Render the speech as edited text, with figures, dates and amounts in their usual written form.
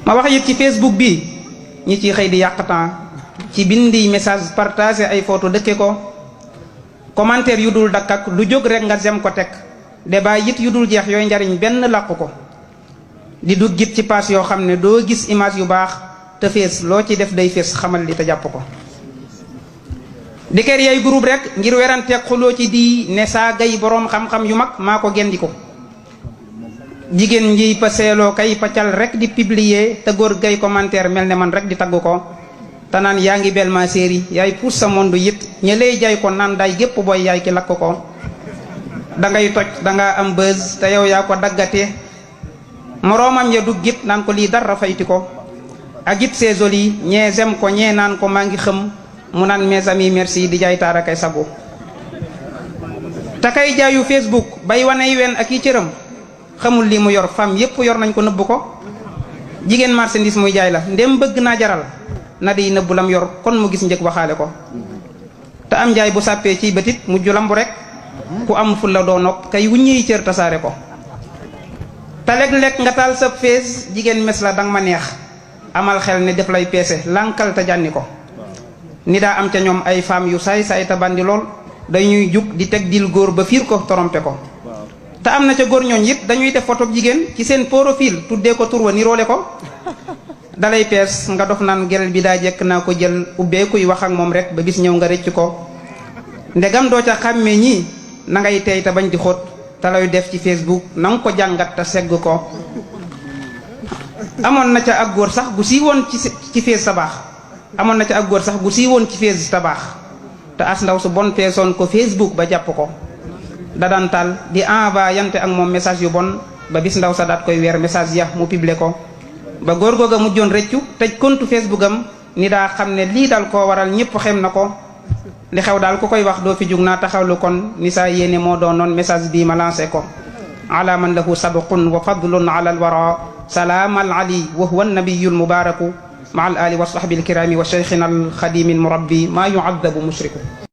ma wax it ci Facebook bi ñi ci xëy di yàq temps ci bindi message partager ay photo dëkke ko commentaire yu dul dakk ak lu jóg rek nga jëm ko teg débat it yu dul jeex yooyu njariñ benn làqu ko di dugg it ci pass yoo xam ne doo gis image yu baax te fees loo ci def day fees xamal li te jàpp ko di kër yay groupe rek ngir weranteeg xuloo ci di ne saa gay boroom xam-xam yu mag maa ko gendi ko jigéen njiy pa seeloo kay paccal rek di publier te góor gay commentaire mel ne man rek di tagg ko te naan yaa ngi bel ma séeri yaay puus sa monde yit ña lay jay ko naan day gépp booy yaay ki lakk ko dangay toj danga am buzz te yow yaa ko daggate moroomam ya dug git naan ko lii dara fayti ko ak it c'est joli ñee zem ko ñee naan ko maa ngi xëm mu naan mes amis merci di jaay taara kay sago te kay jaayu Facebook bay waney wen ak yi cëram xamul li mu yor femme yépp yor nañ ko nëbb ko jigéen marchandise muy jaay la ndem bëgg naa jaral na di nëbbu lam yor kon mu gis njëg waxaale ko te am jaay bu sàppee ciy bëtit mujj lambu rek ku am ful la doo nopp kay wuññiy cër tasaare ko te lekk nga taal sa fees jigéen mes la danga ma neex amal xel ne def lay peese lànkal te jànni ko ni daa am ca ñoom ay femmes yu saay saay te bandi lool dañuy jug di teg dil góor ba fiir ko torompe ko te am na ca góor ñooñ it dañuy def photo jigéen ci seen profil tuddee ko tur wa niroole ko dalay pees nga dof naan gel bi daa jekk naa ko jël ubbee kuy wax ak moom rek ba bis ñëw nga rëcc ko ndegam doo ca xàmmee ñii na ngay tey te bañ di xóot te lay def ci Facebook na nga ko jàngat te segg ko amoon na ca ak góor sax gu siiwoon ci fees sa baax amoon na ca ak góor sax gu siiwoon ci fees ta baax te as ndaw su bon feesoon ko Facebook ba jàpp ko da daan taal di envoyante ak moom message yu bon ba bis ndaw sa daat koy weer message ya mu publié ko ba góor googa mujjoon rëccu tëj compte Facebook am ni daa xam ne lii dal koo waral ñëpp xem na ko li xew daal ku koy wax doo fi jug naa taxawlu kon ni saa yéene moo doonoon message bii ma lancé ko ala man lahu sabqun wa fadlun ala alwara salaam al ali wa huwa annabiyu almubaraku ma al ali wa sahbi alkirami wa cheikhina alxadimi almurabbi ma yuadabu mushriku